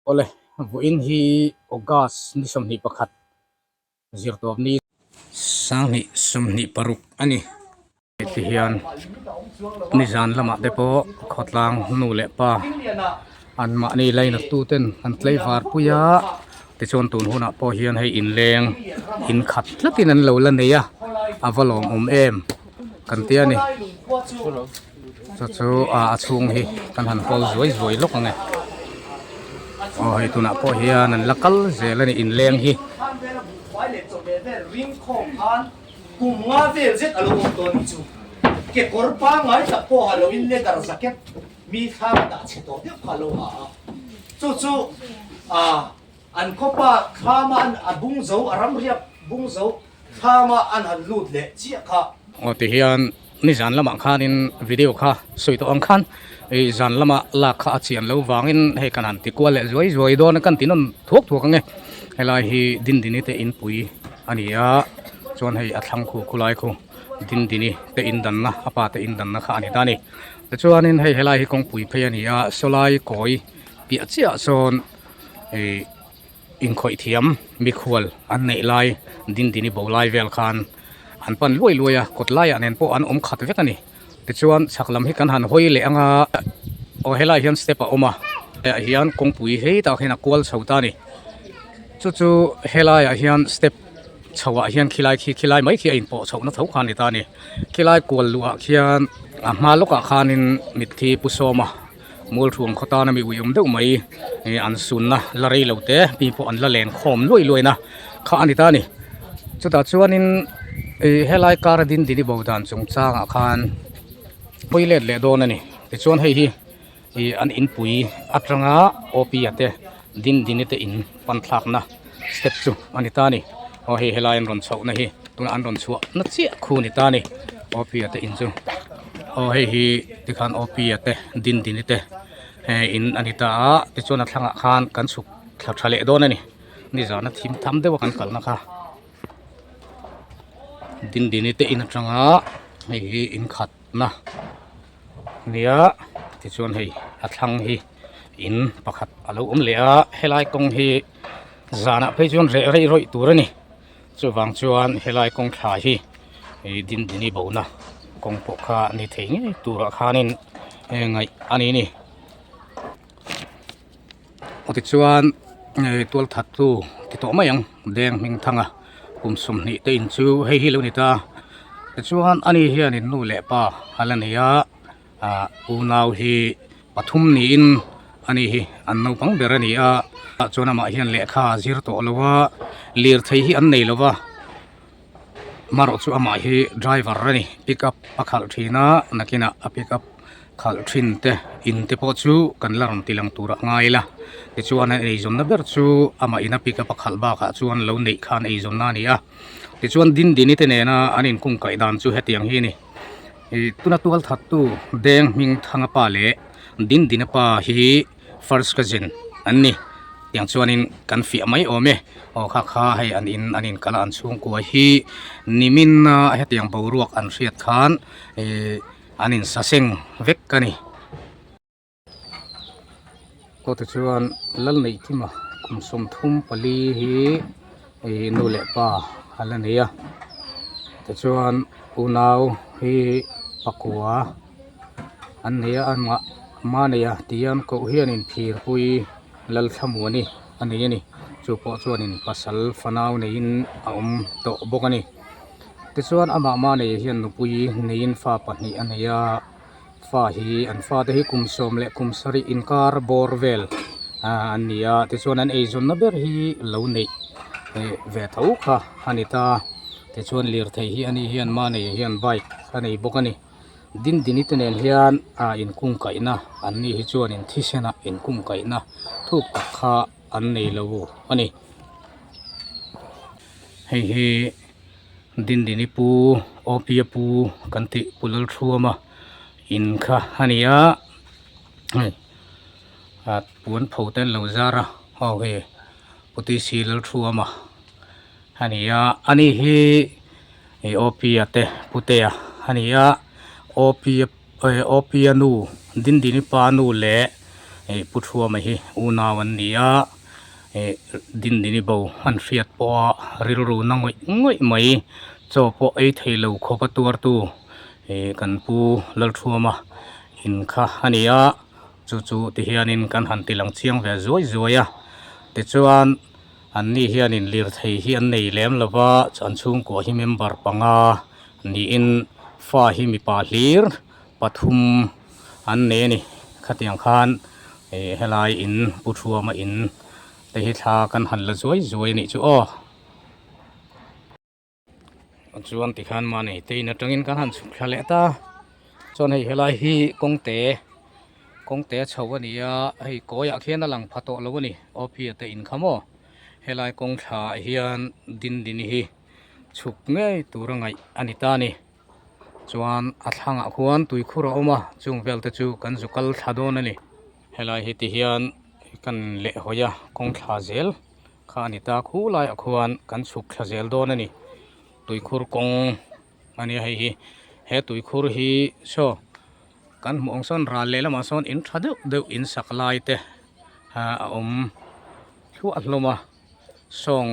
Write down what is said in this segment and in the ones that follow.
Awle, vawiin hi August ni 21 zirtawp ni 2026 a ni. Heti hian nizan lamah te pawh khawtlang nu leh pa anmahni lainat tu ten an tlaivar pui a, tichuan tun hunah pawh hian hei inleng inkhat tlatin an lo la nei a, a va lawmawm em kan ti a ni. Chu chu a chhung hi kan han hawl zuai zuai lawk ang e. Aw hei tunah pawh hian an la kal zel a ni inleng hi. Kum nga vel zet a lo awm tawh a nih chu. Kekawr pangngai tak pawh ha loin leather jacket mi thlam a dah chhe tawh deuh kha a lo ha a. Chu chu an khawpa thlama an a bung zo, a ramriak bung zo thlama an han lut leh chiah kha. Aw tihian nizan lamah khanin video kha sawi tawh ang khan ih zan lama lak kha a chian lo vangin hei kan han ti kual leh zuai zuai dawn a kan ti nawn thuak thuak ang e helai hi Dindini te inpui a ni a chuan hei a thlang khu khulai khu Dindini te indanna a pa te indanna kha a ni ta a ni tichuanin hei helai hi kawngpui phei a ni a sawlai kawi piah chiah sawn ih Inkhawih thiam mikhual an neih lai Dindini bo lai vel khan an pan luai luai a, kawt laiah nen pawh an awm khat vek a ni. Tichuan chhak lam hi kan han hawi leh ang a, aw helaiah hian step a awm a, haiah hian kawngpui hei tak hian a kual chho ta a ni. Chu chu helaiah hian step chhoah hian khilai khi khilai mai khi a inpawh chhohna tho kha a ni ta a ni. Khilai kual luhah khian a hma lawkah khanin mitthi pu sawm a. Mualthuam khaw tana mi uiawm deuh mai ih an sunna la rei lo te mi pawh an la len khawm luai luai na kha a ni ta a ni chutah chuanin ih helai kar a din dini bo dan chungchangah khan hawi let leh dawn a ni tichuan hei hi ih an inpui atanga OP a te din dini te in pan thlakna step chu a ni ta a ni aw hei helai an rawn chhoh na hi tunah an rawn chhuah na chiah khu a ni ta a ni OP a te in chu aw hei hi tikhan OP a te din dini te hei in a ni ta a tichuan a thlangah khan kan chhuk thla tha leh dawn a ni nizana thim tham deuh a kan kalna kha din dini te in atanga hei hi in khat na nia tichuan hei a thlang hi in pakhat a lo awm leh a helai kawng hi zanah phei chuan reh rei rawih tur a ni chuvang chuan helai kawng thla hi ih din dini bona kawng pawh kha a ni thei ngei turah khanin ngaih a ni a ni tichuan tual that tu ti tawh mai ang deng hming thanga kum 20 te in chu hei hi lo ni ta tichuan ani hianin nu leh pa a la nei a ah unau hi pathum niin ani hi an naupang ber a ni a chuan amah hian lehkha a zir tawh lo a lirthei hi an nei lo va marawh chu amah hi driver a ni pick up a khalh thin a nakinah a pick up khalh thin te in te pawh chu kan la rawn ti lang tur a ngai la tichuan a eizawnna ber chu amah in a pick up a khalh bakah chuan lo neih khan eizawnna a ni a tichuan dindini te nena an inkungkaih dan chu hetiang hi a ni. Ih tuna tual that tu deng hming thanga pa leh dindina pa hi first cousin an ni tiang chuanin kan fiah mai awm e aw kha kha hei an in an inkal a an chhungkua hi nimin a hetiang boruak an hriat khan ih an insaseng vek a ni. Aw tichuan Lalneihkima kum 34 hi ih nu leh pa a la nei a tichuan unau hi pakua an nei a amah Maneia tihian koh hianin phirpui Lalthlamuani a nei a ni chu pawh chuanin pasal fanau neiin a awm tawh bawk a ni tichuan amah Maneia hian nupui neiin fa pahnih a nei a. Fa hi an fate hi kum sawm leh kum sarih inkar bawr vel ah an ni a tichuan an eizawnna ber hi lo neih eh ve tho kha a ni ta tichuan lirthei hi ani hian mahni hian bike a nei bawk a ni dindini te nen hian ah inkungkaihna an ni hi chuanin thisen ah inkungkaihna thuk tak kha an nei lo a ni hei hi. Dindini pu Opia pu kan tih pu Lalthuama in kha a ni a hei ah puan pho te an lo zar a aw hei pu T C Lalthuama a ni a ani hi ih Opia te putea a ni a Opia Opia nu Dindini pa nu leh. Ih Pu Thuama hi unau an ni a, ih Dindini bo an hriat pawh a rilru na ngawih ngawih mai chaw pawh ei thei lo khawp a tuartu ih kan Pu Lalthuama in kha a ni a, chu chu ti hianin kan han ti lang chiang ve zuai zuai a, tichuan an ni hianin lirthei hi an nei lem lo va, an chhungkua hi member panga niin fa hi mipa hlir. Pathum an nei a ni. Khatiang khan ih helai in Pu Thuama in te hi thla kan han la zuai zuai a nih chu aw. Chuan tikhan mahni te in atangin kan han chhuk thla leh ta. Chuan hei helai hi kawngte kawngte a chho a ni a, hei kawiah khian a lang pha tawh lo a ni. Awpia te in kha maw helai kawng thla ah hian Dindini hi chhuk ngei tur a ngaih a ni ta a ni. Chuan a thlangah khuan tuikhur a awm a, chung vel te chu kan zu kal thla dawn a ni. Helai hi ti hian kan leh hawi a, kawng thla zel kha a ni ta khu laiah khuan kan chhuk thla zel dawn a ni. Tuikhur kawng a nia hei hi, he tuikhur hi saw kan hmuh ang sawn ral leh lamah sawn in tha deuh deuh in sak lai te a awm thluah hlawm a. Sawng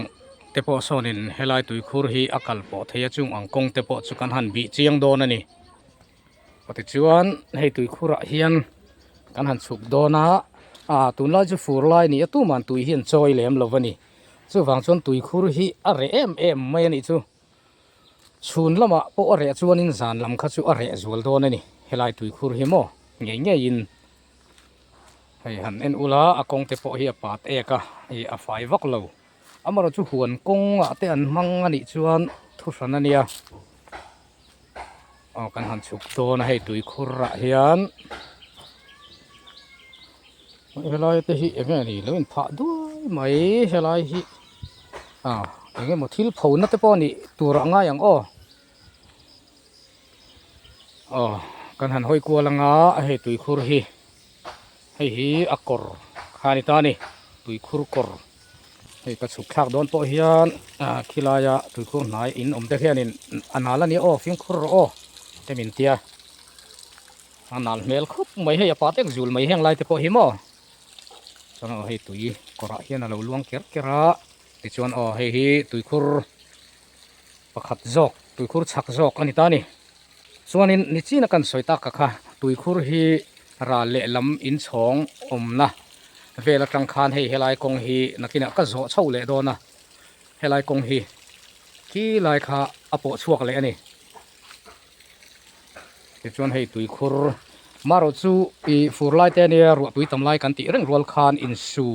te pawh sawnin helai tuikhur hi a kal pawh thei a chung ang kawng te pawh chu kan han bih chiang dawn a ni. Tichuan hei tuikhurah hian kan han chhuk dawn a, ah tunlai chu fur lai a ni a tuman tui hi an chawi lem lo a ni. Chuvang chuan tuikhur hi a reh em em mai a nih chu. Chhun lamah pawh a reh chuanin zan lam kha chu a reh zual dawn a ni helai tuikhur hi maw ngei ngeiin. Hei han en ula a kawng te pawh hi a pat ek a ih a fai vak lo amarawh chu huan kawngah te an hmang a nih chuan thu hran a nia aw kan han chhuk dawn a hei tuikhur ah hian helai te hi eng nge ni lo in phah duai mai helai hi ah eng emaw thil pho na te pawh a nih tur ah ngai ang aw. Aw kan han hawi kual anga hei tuikhur hi hei hi a kawr kha a ni ta a ni tuikhur kawr hei ka chhuk thlak dawn pawh hian ah khilaia tuikhur hnai in awm te hianin a nal a nia aw fimkhur rawh aw te min tia a nal hmel khawp mai hei a pah tek zul mai heng lai te pawh hi maw chuan aw hei tui kawrah hian a lo luang ker ker a tichuan aw hei hi tuikhur. Pakhat zawk, tuikhur chhak zawk a ni ta a ni. Chuanin nichina kan sawi tak kha tuikhur hi ral leh lam inchhawng awmna vel atang khan hei helai kawng hi nakinah ka zawh chho leh dawn a, helai kawng hi khi lai kha a pawh chhuak leh a ni. Tichuan hei tuikhur marawh chu ih fur lai te ania ruahtui tam lai kan tih reng rual khan insu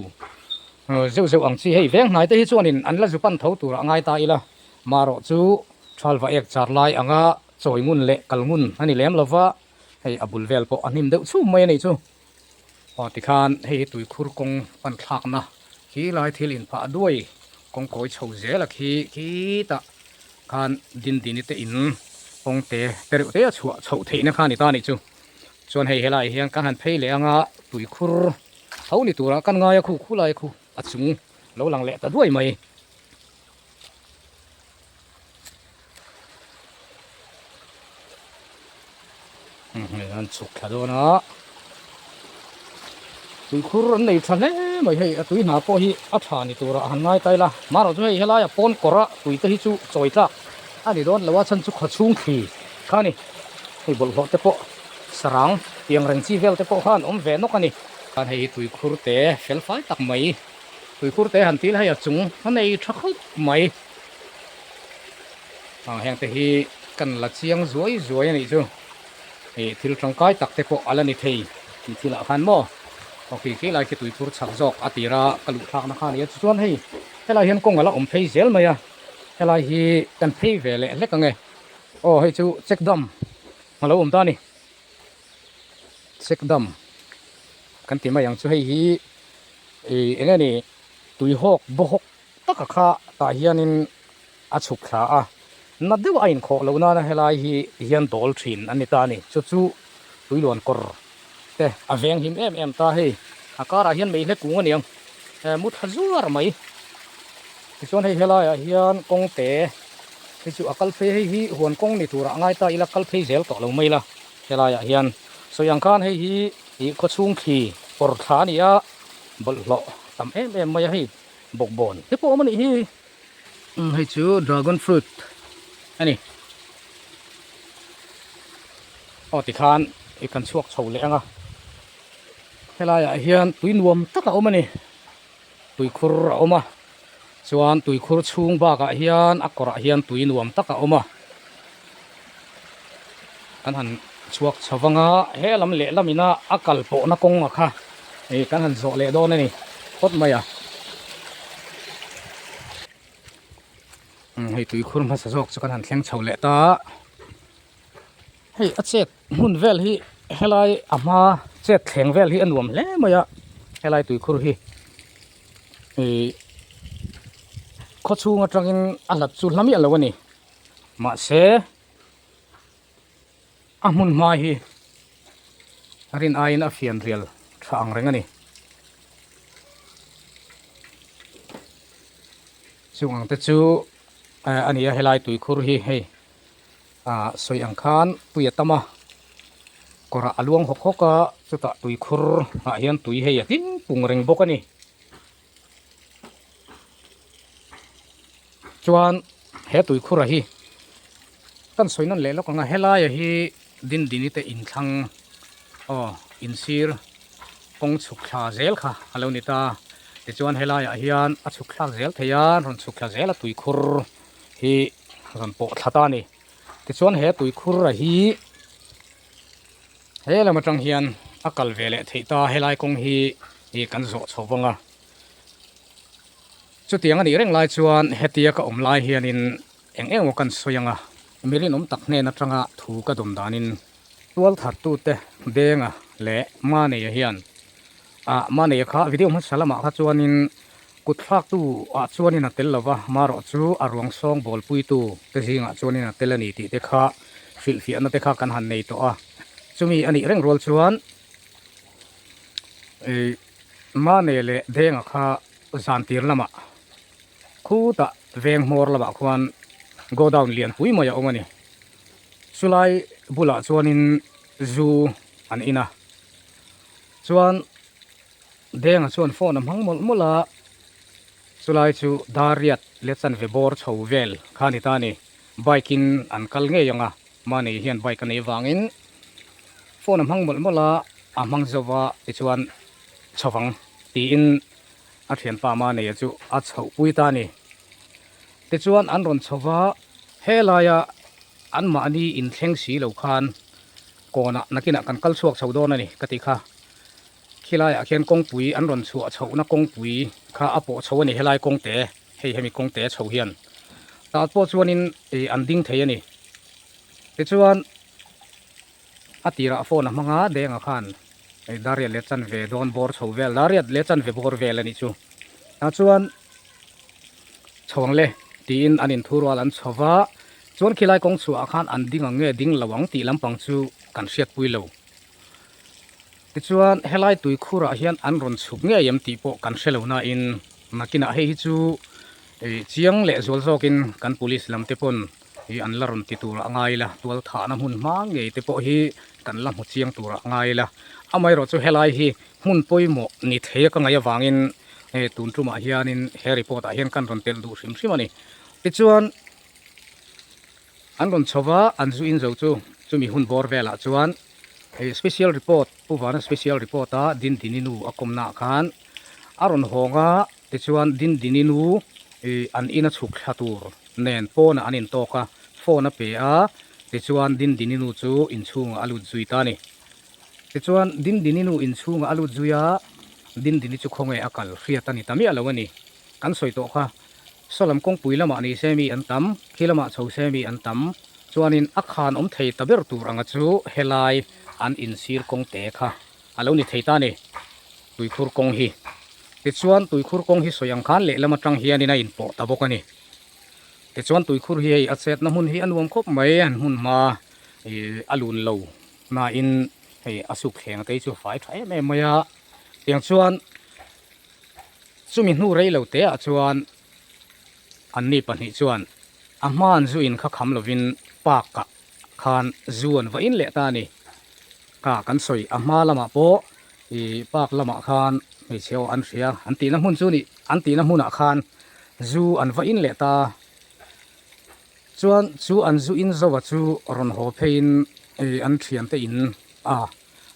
zeuh zeuh ang chi hei veng hnai te hi chuanin an la zu pan tho tur a ngai ta ila marawh chu thalva ek char lai anga chawi ngun leh kal ngun a ni lem lova hei a bul vel pawh a hnim deuh chhum mai a nih chu aw tikhan hei hi tuikhur kawng pan thlakna khi lai thil inphah duai kawng kawi chho zel a khi khitah khan Dindini te in kawng te te reuh te a chhuah chhoh theihna kha a ni ta a nih chu chuan hei helaiah hian kan han phei leh anga tuikhur tho ni turah kan ngai a khu khu lai khu a chung lo lang leh ta duai mai. An chhuk thla dawn a tuikhur an nei tha hle mai hei a tui hna pawh hi a tha ni turah han ngai ta ila marawh chu hei helai a pawn kawr a tui te hi chu chawi tlak a ni dawn lo a chhan chu khawchhung thli kha a ni hei bawlhhlawh te pawh sarang tiang reng chi vel te pawh khan awm ve nawk a ni hei hi tuikhur te fel fai tak mai tuikhur te han til hei a chung a nei tha khawp mai. Ah heng te hi kan la chiang zuai zuai a nih chu ih thil tangkai tak te pawh a la ni thei tih thil ah khan maw aw khi khi lai khi tuikhur chhak zawk a tira ka luh thlakna kha a ni a tichuan hei helai hian kawng a la awm phei zel mai a helai hi kan phei ve leh hlek ang e aw hei chu check dam a lo awm ta a ni check dam kan ti mai ang chu hei hi ih eng nge ni tuihawk bawhawk taka kha tah hianin a chhuk thla a, na deuh a inkhawh loh nana helai hi tihian dawl thin a ni ta a ni. Chu chu tuiluan kawr te a veng hlim em em ta hei, a karah hian mei hle kung a niang, mu tha zuar mai. Tichuan hei helaiah hian kawng te hi chu a kal phei hei hi huan kawng ni turah a ngai ta ila kal phei zel tawh lo mai la helaiah hian. Sawi ang khan hei hi ih khawchhung thli Kawr thla a ni a, bawlhhlawh tam em em mai a hei bawkbawn te pawh a awm a nih hi. Hei chu dragon fruit a ni. Aw tikhan i kan chhuak chho leh ang a, helaiah hian tui nuam tak a awm a ni. Tuikhur a awm a, chuan tuikhur chhung bakah hian a kawrah hian tui nuam tak a awm a. Kan han chhuak chho vang a, he lam leh lam ina a kal pawhna kawng a kha ih kan han zawh leh dawn a ni phawt mai a. Hei tuikhur hmasa zawk chu kan han thleng chho leh ta a, hei a chet hmun vel hi helai a hma chet thleng vel hi a nuam hle mai a, helai tuikhur hi ih khawchhung atangin a hlat chu hla miah lo a ni. Mahse, a hmun hma hi rin aiin a fian rial tha ang reng a ni. Chung ang te chu a ni a, helai tuikhur hi hei ah sawi ang khan tui a tam a, kawrah a luang hawk hawk a, chutah tuikhur ah hian tui hei a tling pung reng bawk a ni. Chuan he tuikhura hi kan sawi nawn leh lawk ang a, helaia hi Dindini te inthlang aw insir kawng chhuk thla zel kha a lo ni ta. Tichuan helaiah hian a chhuk thlak zel thei a, rawn chhuk thla zel a tuikhur hi rawn pawh thla ta a ni. Tichuan he tuikhura hi he lam atang hian a kal ve leh theih ta, helai kawng hi ih kan zawh chho vang a. Chutiang a nih reng lai chuan hetia ka awm lai hianin eng eng maw kan sawi ang a, mi rinawm tak hnen atanga thu ka dawm danin tualthattute Denga leh Maneia hian ah Maneia kha video hmasa lamah kha chuanin kut thlaktu ah chuanin a tel lova, marawh chu a ruang sawng bawlpuitu te zingah chuanin a tel a ni tih te kha hrilhfiahna te kha kan han nei tawh a, chumi a nih reng rual chuan ih Mane leh Denga kha zan tir lamah khutah veng hmawr lamah khuan godown lian pui mai a awm a ni. Chulai bulah chuanin zu an in a, chuan Denga chuan phone a hmang mawlh mawlh a, chulai chu Dariat leh chanve bawr chho vel kha a ni ta a ni. Bike in an kal ngei ang a, Mane hian bike a nei vangin phone a hmang mawlh mawlh a, a hmang zo va tichuan chho vang tiin a thianpa Maneia chu a chhoh pui ta a ni. Tichuan an rawn chho va, helaia anmahni inthleng si lo khan kawnah nakinah kan kal chhuak chho dawn a ni ka tih kha. Khilaiah khian kawngpui an rawn chhuah chhohna kawngpui kha a pawh chho a ni helai kawngte hei hemi kawngte chho hian tah pawh chuanin ih an ding thei a ni. Tichuan a tirah phone a hmang a Denga khan hei Dariat leh chanve dawn bawr chho vel Dariat leh chanve bawr vel a nih chu. Tah chuan chho ang le tiin an inthu rual an chho va chuan khilai kawng chhuah ah khan an ding ang nge ding lo ang tih lampang chu kan hriatpui lo. Tichuan helai tuikhurah hian an rawn chhuk ngei em tih pawh kan hre lo nain nakinah hei hi chu ih chiang leh zual zawkin kan police lam te pawn ih an la rawn ti tur a ngai ila tual thahna hmun hma ngei te pawh hi kan la hmu chiang tur a ngai ila amaherawh chu helai hi hmun pawimawh ni thei a ka ngaih avangin hei tun tumah hianin he report ah hian kan rawn telh duh hrim hrim a ni tichuan an rawn chho va an zu in zo chu chumi hun bawr velah chuan. Hei special report Pu Vana special report a Dindini nu a kawmna ah khan a rawn hawng a tichuan Dindini nu ih an ina chhuk thla tur nen pawnah an intawk a phone a pe a tichuan Dindini nu chu inchhungah a lut zui ta a ni. Tichuan Dindini nu inchhungah a lut zui a Dindini chu khawnge a kal hriat a ni ta miah lo a ni. Kan sawi tawh kha Saw lam kawngpui lamah ni se mi an tam, khi lamah chho se mi an tam. Chuanin a khan awm thei ta ber tur anga chu helai an insir kawng te kha a lo ni thei ta a ni, tuikhur kawng hi. Tichuan tuikhur kawng hi sawi ang khan lehlam atang hianin a inpawh ta bawk a ni. Tichuan tuikhur hi hei a chetna hmun hi a nuam khawp mai, an hmun hma ih a lun lo nain hei a suk thleng te hi chu a fai tha em em mai a. Tiang chuan Chumi hnu rei lo te ah chuan anni pahnih chuan a hman zu in kha kham lovin park ah khan zu an va in leh ta a ni. Ka kan sawi a hma lamah pawh Ih park lamah khan hmeichhe aw an hria an tihna hmun chu nih an tihna hmunah khan zu an va in leh ta. Chuan chu an zu in zo a chu rawn haw pheiin ih an thiante in a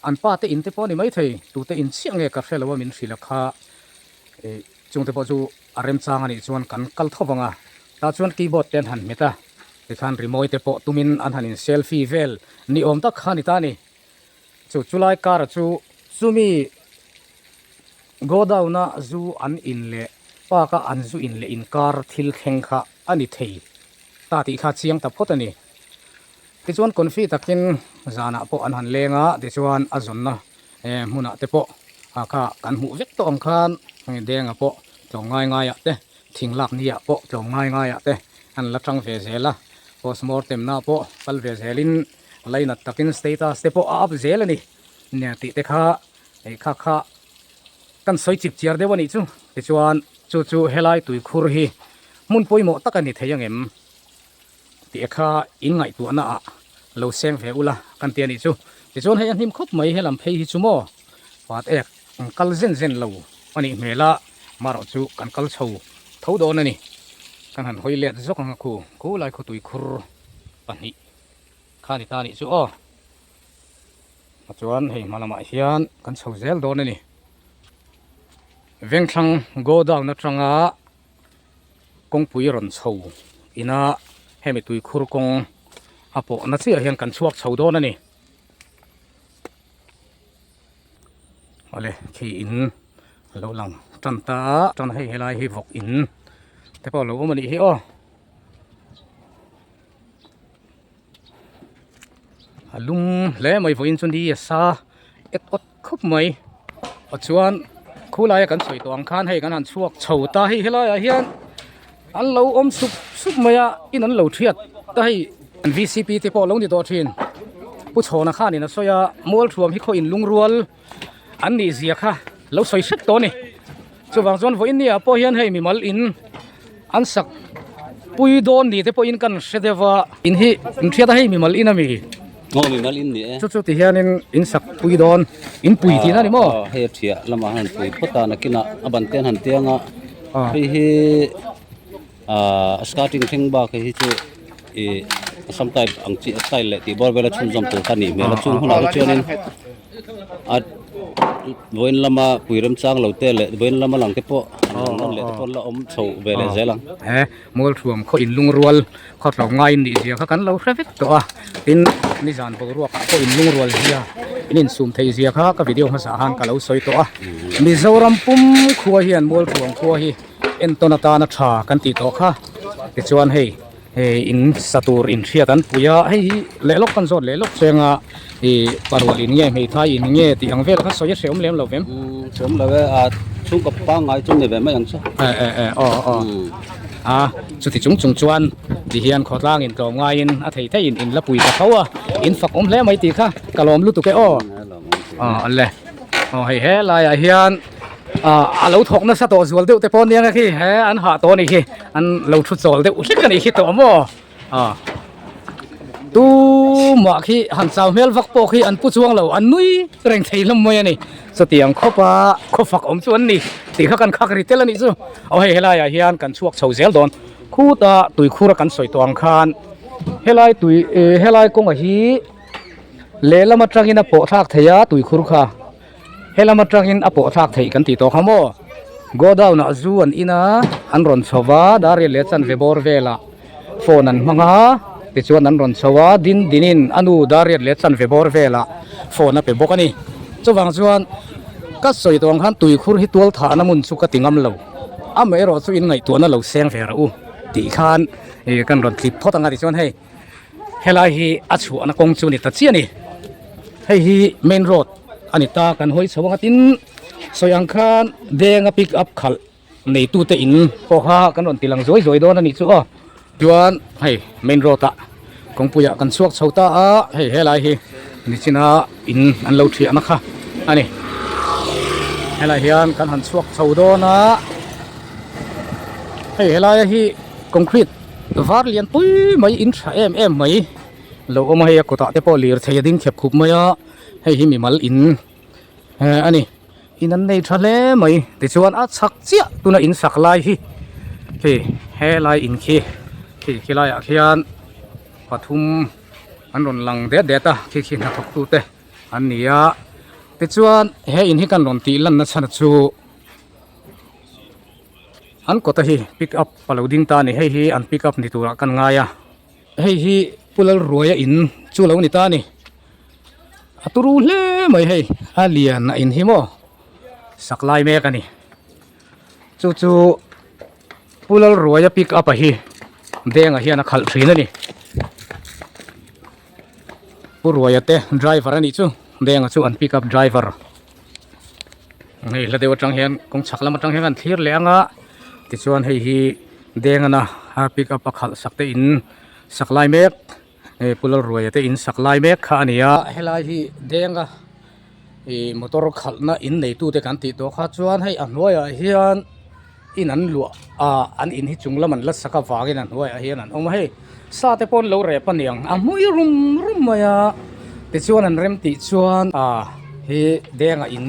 an pa te in te pawh a ni maithei tute in chiah nge ka hre lo a min hrilh a kha ih chungte pawh chu a remchang a nih chuan kan kal tho vang a tah chuan keyboard te an han hmet a tikhan rimawi te pawh tumin an han in selfie vel ni awm tak kha a ni ta a ni. Chu chulai kara chu chumi godown a zu an in leh park a an zu in leh inkar thil thleng kha a ni thei ta tih kha chiang ta phawt a ni. Tichuan confi takin zanah pawh an han leng a, tichuan a zawnna hmunah te pawh kha kan hmuh vek tawh ang khan hei denga pawh tlawm ngai ngaiah te thing lak niah pawh tlawm ngai ngaiah te an la tang ve zel a, postmortem na pawh kal ve zelin Lainat takin status te pawh a up zel a ni nia tih te kha hei kha kha kan sawi chip chiar deuh a nih chu. Tichuan chu chu helai tuikhur hi hmun pawimawh tak a ni thei angem tih kha in ngaihtuahna ah lo seng ve ula kan ti a nih chu. Tichuan hei a hnim khawp mai helam phei hi chu maw pat ek an kal zen zen lo a nih hmel a marawh chu kan kal chho tho dawn a ni. Kan han hawi let zawk ang a khu khulai khaw tuikhur pahnih. Kha ni ta nih chu aw. Chuan hei hma lamah hian kan chho zel dawn a ni. Vengthlang godown atanga kawngpui rawn chho ina hemi tuikhur kawng a pawhna chiah hian kan chhuak chho dawn a ni. Awle khi in a lo lang tan ta a tan hei helai hi vawk in te pawh a lo awm a nih hi aw. A lum hle mai vawiin chu ni a sa et awt khawp mai ah chuan khulaia kan sawi tawh ang khan hei kan han chhuak chho ta hei helaiah hian an lo awm sup sup mai a in an lo thiat ta hei an vcp te pawh a lo ni tawh thin pu chhawna khanin a sawi a mualthuam hi khaw in lungrual an nih zia kha lo sawi hrep tawh a ni chuvang chuan vawiin ni ah pawh hian hei mimal in an sak pui dawn ni te pawhin kan hre deuh a in hi in hriat a hei mimal in ami aw mimal in ni e chu chu ti hianin in sak pui dawn in pui tihna a ni maw aw hei a thiah lamah han pui phawt a nakinah a ban te an han tiang a hei hi Ahh starting thleng bak hi chu ih sam type ang chi style leh tih bawr vela chhunzawm tur kha a nih hmel a chung hunah te chuanin a vawiin lama pui remchang lo te leh vawiin lama lang te pawh an lang nawn leh te pawh an la awm chho ve leh zel ang. He Mualthuam khaw inlungrual khaw tlawm ngaiin nih zia kha kan lo hre vek tawh a, tin nizan boruak ah pawh inlungrual zia in insum theih zia kha ka video hmasa ah khan ka lo sawi tawh a, Mizoram pum khua hian Mualthuam khua hi Entawn atana tha kan tih tawh kha tichuan hei hei in sa tur inhriat an pui a hei hi leh lawk kan zawt leh lawk cheng a ih parual in nge hmeithai in nge tih ang vel kha sawi a hreawm lem lo vem. Umm hreawm lo e a chhungkaw pangngai chu ni ve mai ang chu. E e e aw aw a chuti chung chung chuan ti hian khawtlang in tlawm ngaiin a thei theiin in la pui ta tho a in fak awm hle mai tih kha ka lawm lutuk e aw aw le aw hei helaiah hian. Ah a lo thawk nasa tawh zual deuh te pawh aniang a khi he an hah tawh a nih khi an lo thu chawl deuh hlek a nih khi tawh maw ah tumah khi han chau hmel vak pawh khi an pu chuang lo an nui reng thei hlawm mai a ni chutiang khawp a khaw fak awm chu an ni tih kha kan khak ri tel a nih chu aw hei helaiah hian kan chhuak chho zel dawn khuta tuikhur a kan sawi tawh ang khan helai tui eh helai kawnga hi lehlam atangin a pawh thlak thei a tuikhur kha. Helam atangin a pawh thlak theih kan tih tawh kha maw? Godown ah zu an in a, an rawn chho va, Dariel leh chanve bawr velah phone an hmang a, tichuan an rawn chho a, din dinin a nu Dariel leh chanve bawr velah phone a pe bawk a ni. Chuvang chuan ka sawi tawh ang khan tuikhur hi tual thahna hmun chu ka ti ngam lo, amaherawh chu in ngaihtuahna lo seng ve rawh u tih khan kan rawn tlip phawt ang a tichuan hei. Helai hi a chhuahna kawng chu a ni ta chiah a ni. Hei hi main road a ni ta kan hawi chho ang a tin sawi ang khan Denga pick up khalh neitute in pawh kha kan rawn ti lang zuai zuai dawn a nih chu aw. Chuan hei main road ah kawngpuiah kan chhuak chho ta a hei helai hi nichina in an lo thiahna kha a ni. Helai hian kan han chhuak chho dawn a hei helaia hi concrete. Var lian pui mai in tha em em mai lo awm a hei a kawtah te pawh lirthei a ding khep khup mai a hei hi mimal in. Eh a ni in an nei tha hle mai tichuan a chhak chiah tuna in sak lai hi khi helai in khi khi khilaiah khian pathum an rawn lang det det a khi khi hnathawk tute an ni a tichuan he in hi kan rawn tih lanna chhan chu an kawta hi pick up a lo ding ta a ni hei hi an pick up ni turah kan ngai a hei hi Pu Lalruaia in chu lo ni ta a ni. A turu hle mai hei a lian a in hi maw sak lai mek a ni chu chu Pu Lalruaia pick up a hi Denga hian a khalh thin a ni Pu Ruaia te driver a nih chu Denga chu an pick up driver hei hla deuh atang hian kawng chhak lam atang hian kan thlir leh ang a tichuan hei hi Dengana a pick up a khalh sak te in sak lai mek. Hei Pu Lalruaia te in sak lai mek kha a ni a. Helai hi Denga ih motor khalhna in neitute kan tih tawh kha chuan hei a hnuaiah hian in an luah ah an in hi chung lam an la sak avangin a hnuaiah hian an awm a hei sa te pawh an lo rep a niang a hmui rum rum mai a tichuan an rem tih chuan ah hi Denga in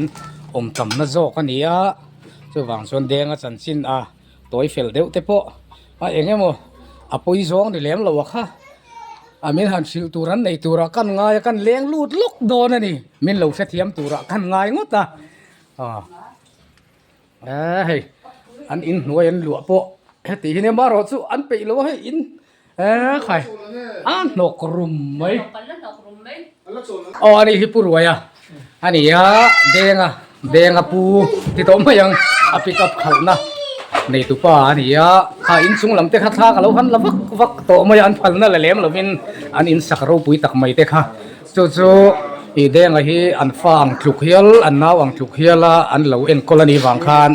awm tamna zawk a ni a chuvang chuan Denga chanchin a tawi fel deuh te pawh a eng emaw a pawi zawng ni lem lo a kha a min han hrilh tur an nei turah kan ngai a kan leng lut lawk dawn a ni min lo hrethiam turah kan ngai ngawt a aw eh hei an inhnuai an luah pawh heti hi nia marawh chu an peih lo a hei in eh khai a hnawk rum mai aw ani hi pu ruai a ani a deng a deng a pu ti tawh mai ang a pick up khalhna nei tupa a ni a kha inchung lam te kha thla ka lo han la vak vak tawh mai a an phalna la lem lovin an insak ropui tak mai te kha chu chu ih denga hi an fa ang tluk hial an nau ang tluk hial a an lo enkawl a nih vang khan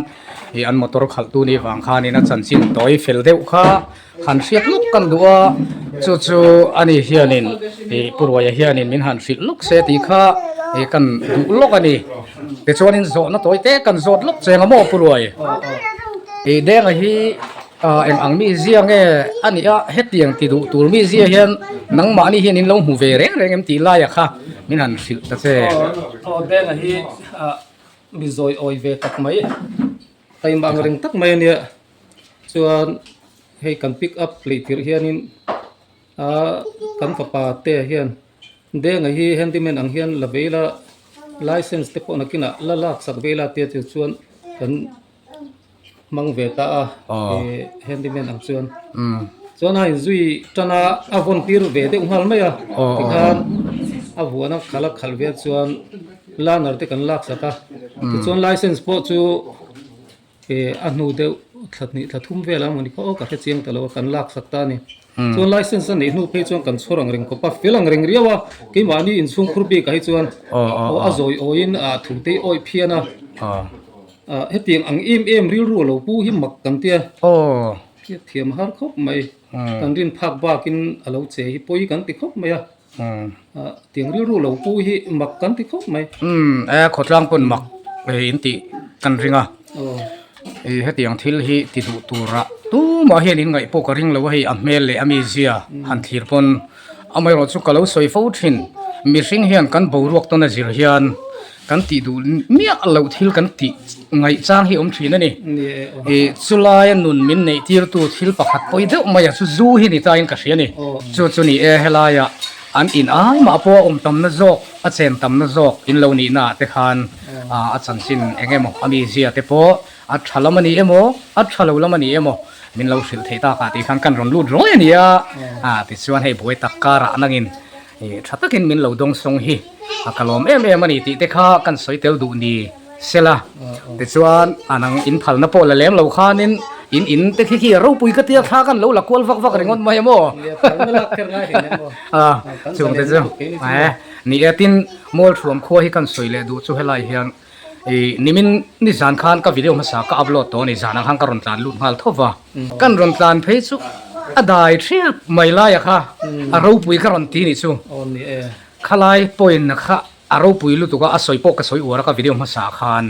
ih an motor khalh tu nih vang khanin a chanchin tawi fel deuh kha. Han hriat lawk kan duh a, chu chu ani hianin ih Pu Ruaia hianin min han hrilh lawk se tih kha ih kan duh lawk a ni. Tichuanin zawhna tawi te kan zawt lawk cheng a maw Pu Ruai? Ih Denga hi ah eng ang mi zia nge a nih a, hetiang ti duh tur mi zia hian nangmahni hian in lo hmu ve reng reng em tih laia kha min han hrilh ta che. Aw Denga hi ah mi zawi awi ve tak mai, taima ang reng tak mai a nia. Chuan hei kan pick up leh tirh hianin ahh kan fapa te hian denga hi handyman ang hian la vei la license te pawh nakinah la lak sak vei la tia chu chuan kan hmang ve ta a eh handyman ang chuan chuan a inzui tan a a vawn tir ve deuh nghal mai a tikhan a vuan a khalh a khalh vel chuan learner te kan lak sak a tichuan license pawh chu. He a hnu deuh thla hnih thla thum vel a mawni kha aw ka hre chiang ta lo a kan lak sak ta a ni. Chuan license a neih hnu phei chuan kan chhawr ang reng khawp a, fel ang reng riau a, keimahni inchhung khur bik ah hi chuan aw a zawi awiin ah thu te hi awih phian a, ah hetiang ang em em rilru a lo pu hi mak kan tia, thiam har khawp mai, kan rin phak bakin a lo che hi pawi kan ti khawp mai a, ah tiang rilru lo pu hi mak kan ti khawp mai. Umm e khawtlang pawn mak in tih kan ring a, ih hetiang thil hi ti duh turah tumah hian in ngaih pawh ka ring lo a hei a hmel leh a mizia han thlir pawn amaherawh chu ka lo sawi fo thin mihring hian kan boruak tawn a zir hian kan tih duh miah loh thil kan tih ngaih chang hi awm thin a ni. Ih chulaia nun min neih tirtu thil pakhat pawi deuh mai a chu zu hi ni tain ka hria a ni. Chu chu ni e helaia an in ai mah pawh a awm tamna zawk a chen tamna zawk in lo nihna ah te khan a chanchin eng emaw a mizia te pawh a tha lam a ni emaw a tha lo lam a ni emaw min lo hrilh theih tak ah tih khan kan rawn lut rawi a ni a. Tichuan hei buai tak karah nangin Ih tha takin min lo dawng sawng hi a ka lawm em em a ni tih te kha kan sawi tel duh ni sela tichuan a nang in phalna pawh la lem lo khanin in in te khi khi a ropui ka tia thla kan lo la kual vak vak ringawt mai a maw a chung te chu eh ni e tin Mualthuam khua hi kan sawi leh duh chu helai hian ih nimin nizan khan ka video hmasa ka upload tawh a ni zan ang khan ka rawn tlan lut nghal tho va. Kan rawn tlan phei chu a dai thiap mai laia kha a ropui ka rawn ti nih chu. Khalai point kha a ropui lutuk a, a sawi pawh ka sawi uar a ka video hmasa khan.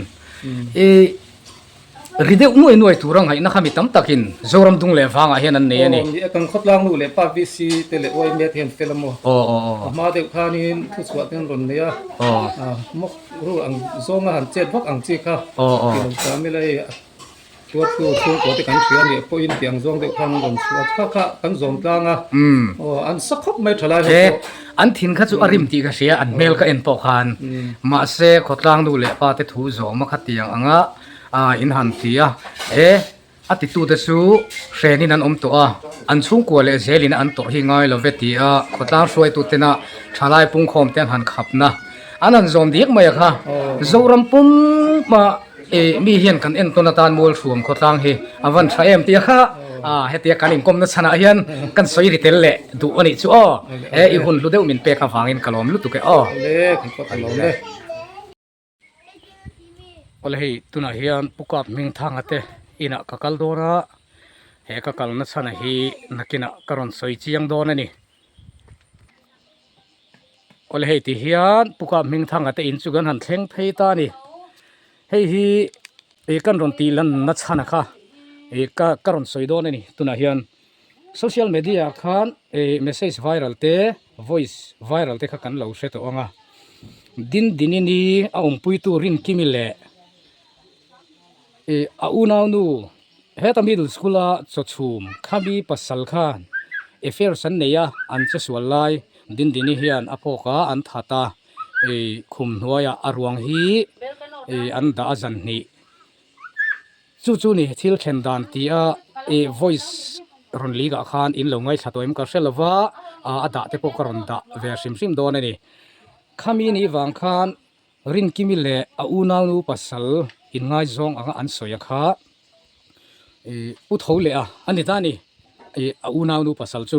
I. Ri deuh nuai nuai tura ngaihna kha mi tam takin Zoram dung leh vangah hian an nei a ni. Aw, ni e, kan khawtlang nu leh pa VC te leh YMA te hian fel a maw? Aw, aw, aw. A hma deuh khanin thuchhuah te an rawn nei a. Aw. A, mawk ru ang zawnga han chet vak ang chi kha. Aw, aw. Ti lo ta mila hei a tuartu chhungkaw te kan hria a nih pawhin tiang zawng deuh khan an rawn chhuah a, kha kha kan zawm tlang a. Umm. Aw, an sa khawp mai tha lai ho He, pawh. an thin kha chu a rim tih ka hria, an hmel ka en pawh khan. Mahse, khawtlang nu leh pa te thu zawm a kha tiang anga. A in han ti a, e a titute chu hrenin an awm tawh a, an chhungkua leh zelin an tawrh hi ngai lo ve ti a, khawtlang hruaitutena thalai pungkhawm te an han khapna an han zawm diak mai a kha. Zoram pumpa e mi hian kan entawn atan Mualhruam khawtlang hi a van tha em ti a kha, a hetia kan inkawmna chhanah hian kan sawi ri tel leh duh a nih chu aw, e i hun hlu deuh min pek avangin ka lawm lutuk e aw. Awle hei tunah hian Pu Kap Hmingthanga te inah ka kal dawn a, he ka kalna chhana hi nakinah ka rawn sawi chiang dawn a ni. Awle hei ti hian Pu Kap Hmingthanga te in chu kan han thleng phei ta a ni. Hei hi ih kan rawn tih lanna chhana kha ih ka ka rawn sawi dawn a ni tunah hian social media ah khan ih message viral te voice viral te kha kan lo hre tawh ang a. Dindinini a awmpuitu Rinkimi leh ih a unaunu heta middle school a chawchhum khami pasal khan affairs an nei a an che sual lai Dindini hian a phawk a an that a ih khum hnuaiah a ruang hi ih an dah a zan hnih. Chu chu ni thil thlen dan ti a ih voice rawn leak ah khan in lo ngaithla tawh em ka hre lo va a dah te pawh ka rawn dah ve hrim hrim dawn a ni. Khami ni vang khan Rinkimi leh a unaunu pasal inngaizawng anga an sawi a kha ih pu tho leh a a ni ta a ni ih a unaunu pasal chu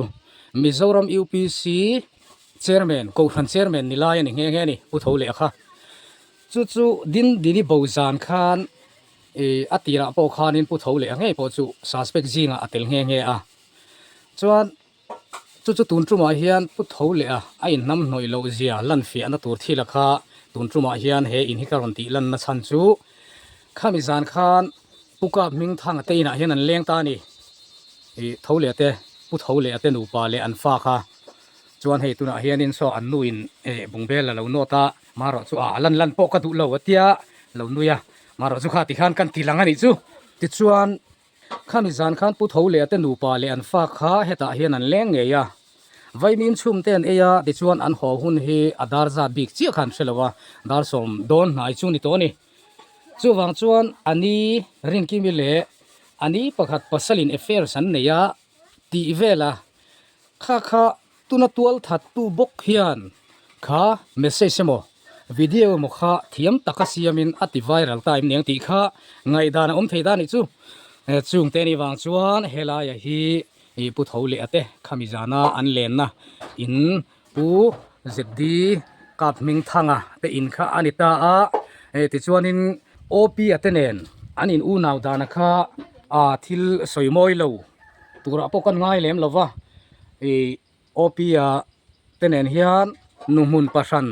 Mizoram UPC chairman kohhran chairman ni lai a ni nghe nghe a ni pu tho leh a kha. Chu chu Dindini bo zan khan Ih a tirah pawh khanin pu tho leh a ngei pawh chu suspect zingah a tel nghe nghe a. Chuan chu chu tun tumah hian pu tho leh a a inhnam hnawih loh zia lan fiahna tur thil a kha tun tumah hian he in hi ka rawn tih lanna chhan chu khami zan khan pu kap hming thang te inah hian an leng ta a ni. Ih tho leh te pu tho leh a te nupa leh an fa kha chuan hei tunah hianin saw an nuin eh bungbel a lo nawt a. Marawh chu a lan lan pawh ka duh lo a tia lo nui a, marawh chu kha tikhan kan ti lang a nih chu. Tichuan khami zan khan Pu Tho leh a te nupa leh an fa kha hetah hian an leng ngei a, vaimim chhum te an ei a, tichuan an haw hun hi a dar zat bik chiah kha an hre lo a, dar sawm dawn hnai chu ni tawh a ni. Chuvang chuan a ni Rinkimi leh a ni pakhat pasalin affairs an nei a tih vel a, kha kha Tuna tual thattu bawk hian kha message emaw video emaw kha thiam taka siamin a ti viral ta em niang tih kha ngaihdan a awm thei ta nih chu. Chungte ni vang chuan helaia hi ih pu tho leh ate khami zana an lenna in pu ZD kap hming thanga te in kha a ni ta a. Tichuanin OP a te nen an in unau dana kha aa thil sawi mawi lo turah pawh kan ngai lem lova. Ih OP a te nen hian nu hmun pahran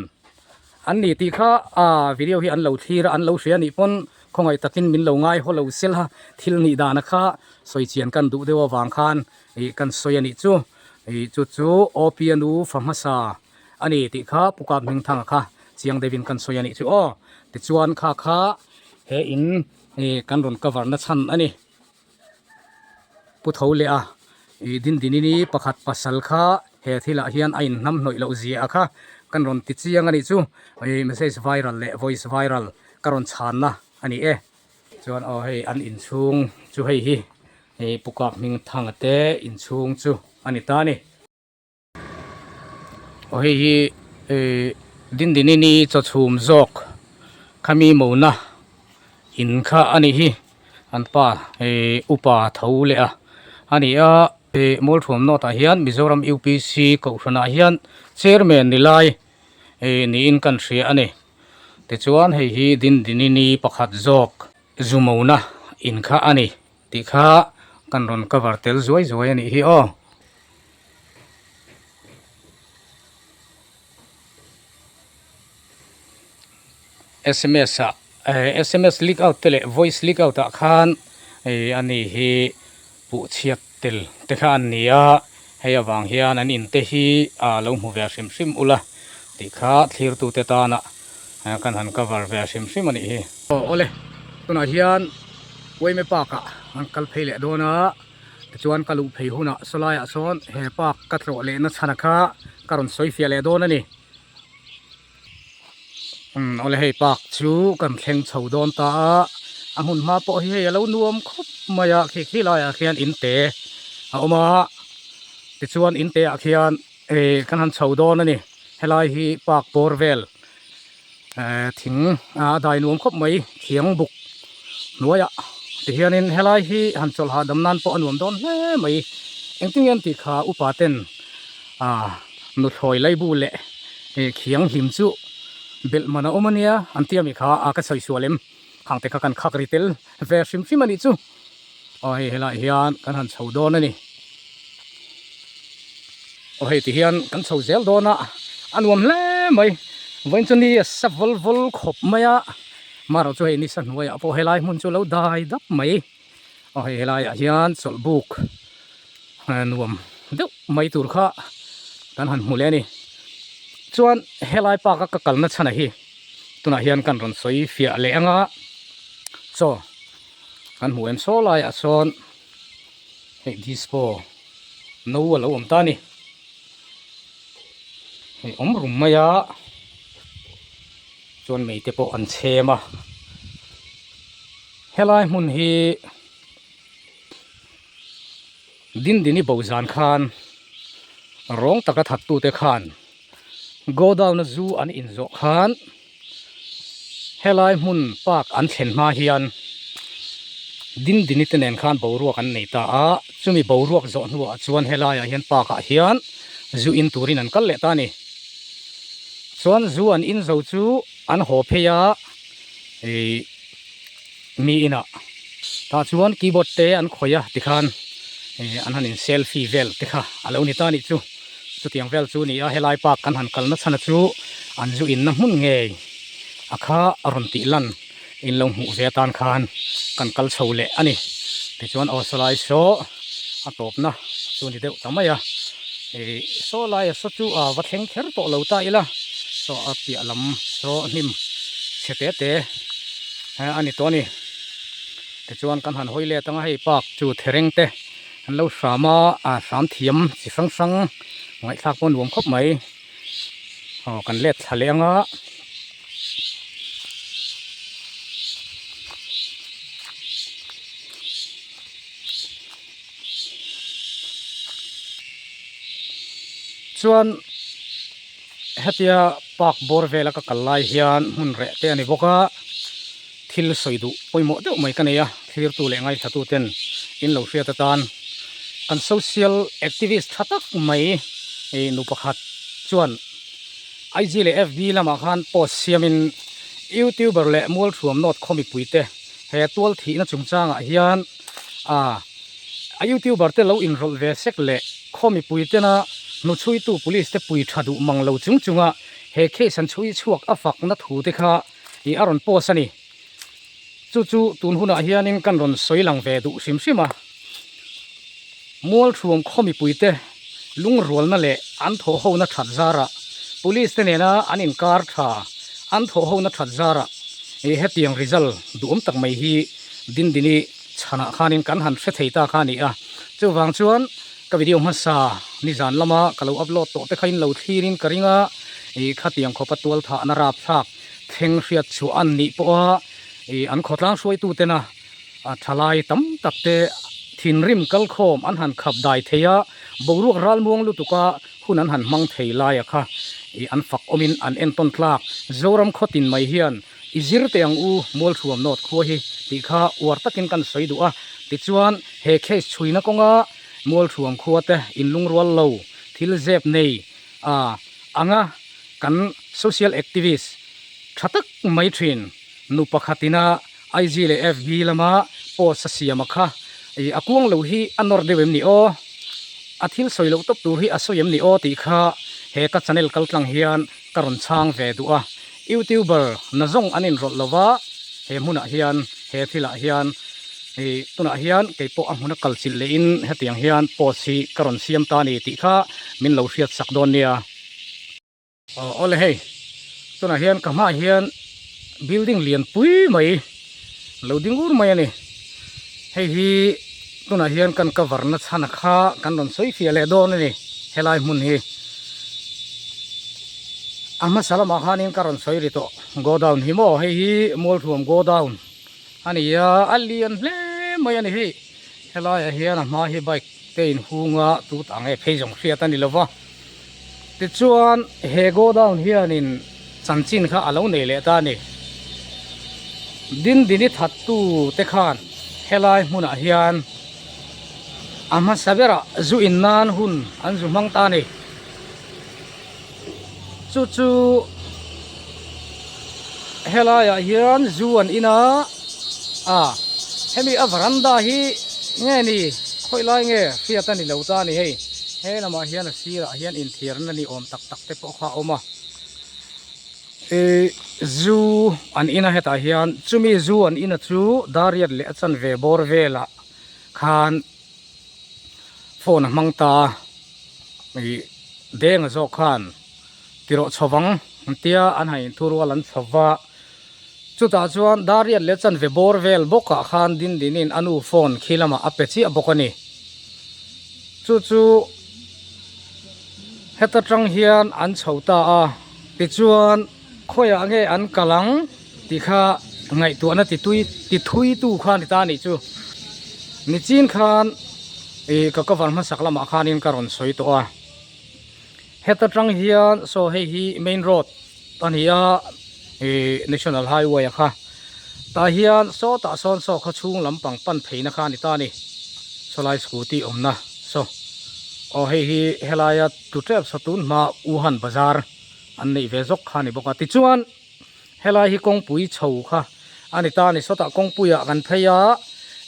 an ni tih kha ah video hi an lo thlir a an lo hria anih pawn khawngaih takin min lo ngai haw lo sel a thil nih dana kha sawi chian kan duh deuh avang khan ih kan sawi anih chu ih chu chu OP a nu fa hmasa a ni tih kha Pu Kap Hmingthanga kha chiang deuhin kan sawi anih chu aw tichuan kha kha he in ih kan rawn cover na chhan a ni. Pu tho leh a, ih Dindinini pakhat pasal kha he thilah hian a inhnam hnawih loh zia a kha kan rawn ti chiang a nih chu, ih message viral leh voice viral ka rawn chhanna a ni e. Chuan aw hei an inchhung chu hei hi ih Pu Kap Hmingthanga te inchhung chu a ni ta a ni. Aw hei hi ih Dindinini chawchhum zawk khami mona in kha a nih hi an pa ih upa tho leh a a ni a ih Mualthuam North ah hian Mizoram UPC kohhran ah hian chairman ni lai ih niin kan hria a ni tichuan hei hi Dindinini pakhat zawk zu mona in kha a ni. Tih kha kan rawn cover tel zuai zuai a nih hi aw. Sms ah Sms leak out te leh voice leak out ah khan ani hi puh chhiat tel te kha an ni a, hei avang hian an in te hi lo hmu ve hrim hrim ula tih kha thlirtute tana kan han cover ve hrim hrim a nih hi. Aw awle tunah hian Uaime park ah an kal phei leh dawn a, tichuan ka luh phei hunah sawlai ah sawn he park ka tlawh lehna chhana kha ka rawn sawi fiah leh dawn a ni. Umm awle hei park chu kan thleng chho dawn ta a, a hmun hma pawh hi hei a lo nuam khawp mai a khi khi laiah khian in te a awm a tichuan in te ah khian ih kan han chho dawn a ni helai hi park bawr vel eh thing a dai nuam khawp mai thiang buk hnuaiah tihianin helai hi han chawlh hahdam nan pawh a nuam dawn hle mai engtin nge an tih kha upa ten Ah nuthlawi laibu leh ih khiang hlim chu belh man a awm a nia an tia mi kha a ka sawi sual em khang te kha kan khak ri tel ve hrim hrim a nih chu aw hei helaiah hian kan han chho dawn a ni aw hei ti hian kan chho zel dawn a a nuam hle mai vawiin chu ni a sa vawl vawl khawp mai a marawh chu hei nisa hnuaiah pawh helai hmun chu a lo dai dap mai. Aw hei helaiah hian chawlh buk nuam deuh mai tur kha kan han hmu leh a ni. Chuan helai park a ka kalna chhanah hi tunah hian kan rawn sawi fiah leh anga chaw kan hmuh em saw laiah sawn hei disco no a lo awm ta a ni. Hei awm rum mai a chuan mei te pawh an chhem a. Helai hmun hi Dindini bo zan khan rawng taka thattute khan godown a zu an inzawh khan helai hmun park an thlen hma hian Dindini te nen khan boruak an nei ta a, chumi boruak zawh hnuah chuan helaiah hian park ah hian zu in turin an kal leh ta a ni. Chuan zu an in zo chu an haw phei a. Ih mi inah tah chuan keyboard te an khawih a tikhan ih an han in selfie vel te kha a lo ni ta anih chu chutiang vel chu a ni a helai park kan han kalna chhan a chu an zu inna hmun ngei a kha a rawn tih lan in lo hmuh ve atan khan kan kal chho leh a ni tichuan aw sawlai saw a tawpna chu a ni deuh ta mai a ih saw laia saw chu a va thleng kher tawh lo ta ila saw a piah lam saw hnim chhe te te a ni tawh a ni tichuan kan han hawi let anga hei park chu thereng te an lo hram a a hram thiam chi hrang hrang ngaihthlak pawh a nuam khawp mai aw kan let thla leh anga. Chuan hetia park bawr vela ka kal lai hian hmun reh te a ni bawk a, thil sawi duh pawimawh deuh mai ka nei a, thlirtu leh ngaithlatu ten in lo hriat atan kan social activist tha tak mai ih nu pakhat chuan IG leh FB lamah khan post siamin youtuber leh mualthuam nawt khaw mipui te he tual thihna chungchangah hian a a youtuber te lo inrawlh ve sek leh khaw mipui tena hnuchhuitu police te pui tha duh mang lo chung chunga he case an chhui chhuak a fakna thu te kha ih a rawn post a ni. Chu chu tun hunah hianin kan rawn sawi lang ve duh hrim hrim a. Mualthuam khaw mipui te lungrualna leh an thawhhona that zarah police te nena an inkar tha an thawhhona that zarah ih hetiang result duhawm tak mai hi Dindini chhanah khanin kan han hre thei ta kha a ni a. Chuvang chuan ka video hmasa nizan lama ka lo upload tawh te kha in lo thlirin ka ring a, ih khatiang khawpa tualthahna rapthlak thleng hriat chhuah an nih pawha ih an khawtlang hruaitu tena a thalai tam tak te thinrim kalkhawm an han khap dai thei a, boruak ralmuang lutuka hun an han hmang thei laia kha ih an fak awmin an entawn tlak Zoram khawtin mai hian I zir teh ang u, Mualthuam North khua hi tih kha uar takin kan sawi duh a, tichuan he case chhuina kawnga Mualthuam khua te inlungrual lo thil zep nei a anga kan social activist tha tak mai thin nu pakhatina IG leh FB lama post a siam a kha ih a kuang lo hi a nawr deuh em ni aw, a thil sawi loh tawp tur hi a sawi em ni aw tih kha he ka channel kaltlang hian ka rawn chhang ve duh a. Youtuber na zawng an inrawlh lo va. He hmunah hian he thilah hian ih tunah hian kei pawh a hmuna kal chilh lehin hetiang hian post hi ka rawn siam ta a ni tih kha min lo hriat sak dawn nia. Aw awle hei tunah hian ka hmaah hian building lian pui mai lo ding ur mai a ni. Hei hi tunah hian kan cover na chhan kha kan rawn sawi fiah leh dawn a ni helai hmun hi. A hmasa lamah khanin ka rawn sawi ri tawh godown hi maw hei hi Mualthuam godown a ni a a lian hle mai a ni hei helaiah hian a hma hi bike te inhung a tut ang e phei zawng hriat a ni lova tichuan he godown hianin chanchin kha a lo nei leh ta a ni Dindini thattu te khan helai hmunah hian a hmasa berah zu in nan hun an zu hmang ta a ni. Chu chu helaiah hian zu an in a a hemi a varanda hi nge ni khawi lai nge hriat a ni lo ta a ni hei he lamah hian a sirah hian inthiarna ni awm tak tak te pawh kha a awm a ih zu an in a hetah hian chumi zu an in a chu dariat leh a chanve bawr velah khan. Phone a hmang ta a ih denga zawk khan tirawh chho vang an tia an han inthu rual an chho va chutah chuan dariat leh chanve bawr vel bawkah khan dindinin a nu phone khi lamah a pe chiah bawk a ni chu chu heta tang hian an chho ta a tichuan khawiah nge an kal ang tih kha ngaihtuahna ti tui ti thui tu kha a ni ta a nih chu nichin khan ih ka cover hmasak lamah khanin ka rawn sawi tawh a heta tang hian saw hei hi main road a ni a ih national highway a kha tah hian sawtah sawn saw khaw chhung lampang pan pheina kha a ni ta a ni sawlai scooty awmna saw aw hei hi helaia tlu tep saw tun hma Wuhan bazar. An neih ve zawk kha a ni bawk a tichuan helai hi kawngpui chho kha a ni ta a ni sawtah kawngpuiah kan phei a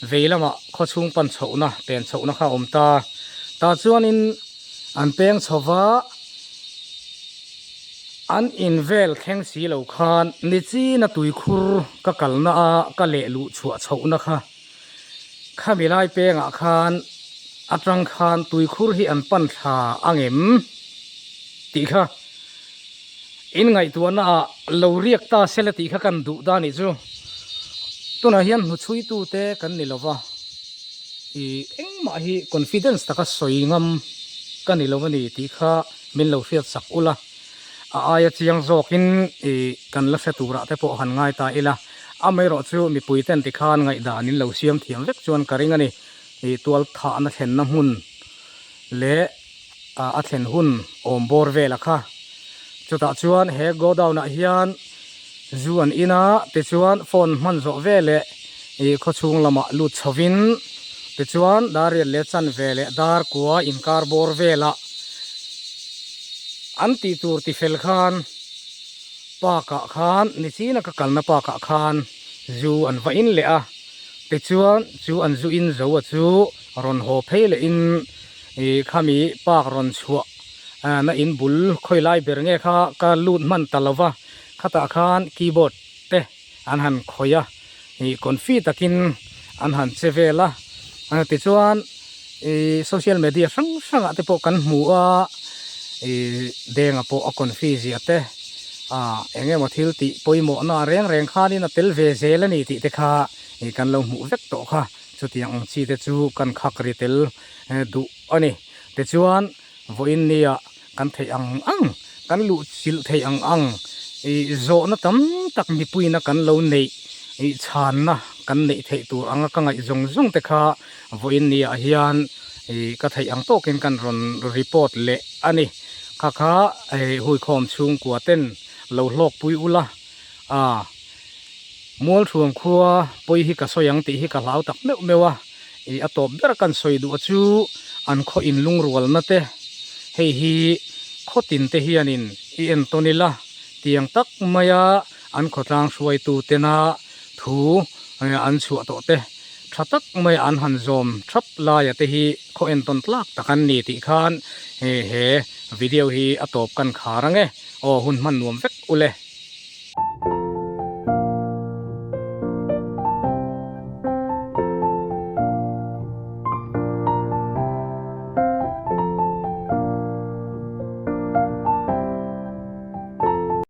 vei lamah khawchhung pan chhohna pen chhohna kha a awm ta tah chuanin an peng chho va an in vel thleng si lo khan nichina tuikhur ka kalna a ka leh luh chhuah chhohna kha khami lai pengah khan atang khan tuikhur hi an pan thla ang em tih kha in ngaihtuahna ah lo riak ta se la tih kha kan duh ta anih chu tunah hian hnuchhui tu te kan ni lova ih engmah hi confidence taka sawi ngam ka ni lo a ni tih kha min lo hriat sak ula. A aia chiang zawkin ih kan la hre turah te pawh han ngai ta ila, amaherawh chu mipui ten tikhan ngaihdan in lo siam thiam vek chuan ka ring a ni. Ih tual thahna thlenna hmun leh a thlen hun awm bawr vela kha. Chutah chuan he godown ah hian zu an in a, tichuan phone hman zawh veleh ih khawchhung lamah lut chhovin tichuan dariat leh chanve leh darkua inkar bawr velah An tih tur ti fel khan park ah khan nichina ka kalna park ah khan zu an va in leh a tichuan chu an zu in zo a chu rawn haw phei leh in ih khami park rawn chhuah na in bul khawi lai ber nge kha ka lut hman ta lo va khatah khan keyboard te an han khawih a ih confi takin an han che vel a tichuan ih social media hrang hrang ah te pawh kan hmu a ih denga pawh a confi zia te ah eng emaw thil tih pawimawh na reng reng khanin a tel ve zel a ni tih te kha ih kan lo hmuh vek tawh kha chutiang ang chi te chu kan khak ri tel duh a ni tichuan vawiin nia kan theih ang ang kan luh chilh theih ang ang ih zawhna tam tak mipuina kan lo neih ih chhanna kan neih theih tur anga ka ngaih zawng zawng te kha vawiin niah hian ih ka theih ang tawkin kan rawn report leh a ni kha kha ih huikhawm chhungkua ten lo hlawkpui ula a Mualthuam khua pawi hi ka sawi ang tih hi ka hlau tak meuh meuh a ih a tawp ber kan sawi duh chu an khaw in lungrualna te hei hi khaw tin te hianin i en tawn ila tiang tak maia an khawtlang hruaitu tena thu an chhuah tawh te tha tak maia an han zawm thap laia te hi khaw en tawn tlak tak an ni tih khan he video hi a tawp kan khar ang e aw hun hman nuam vek ule.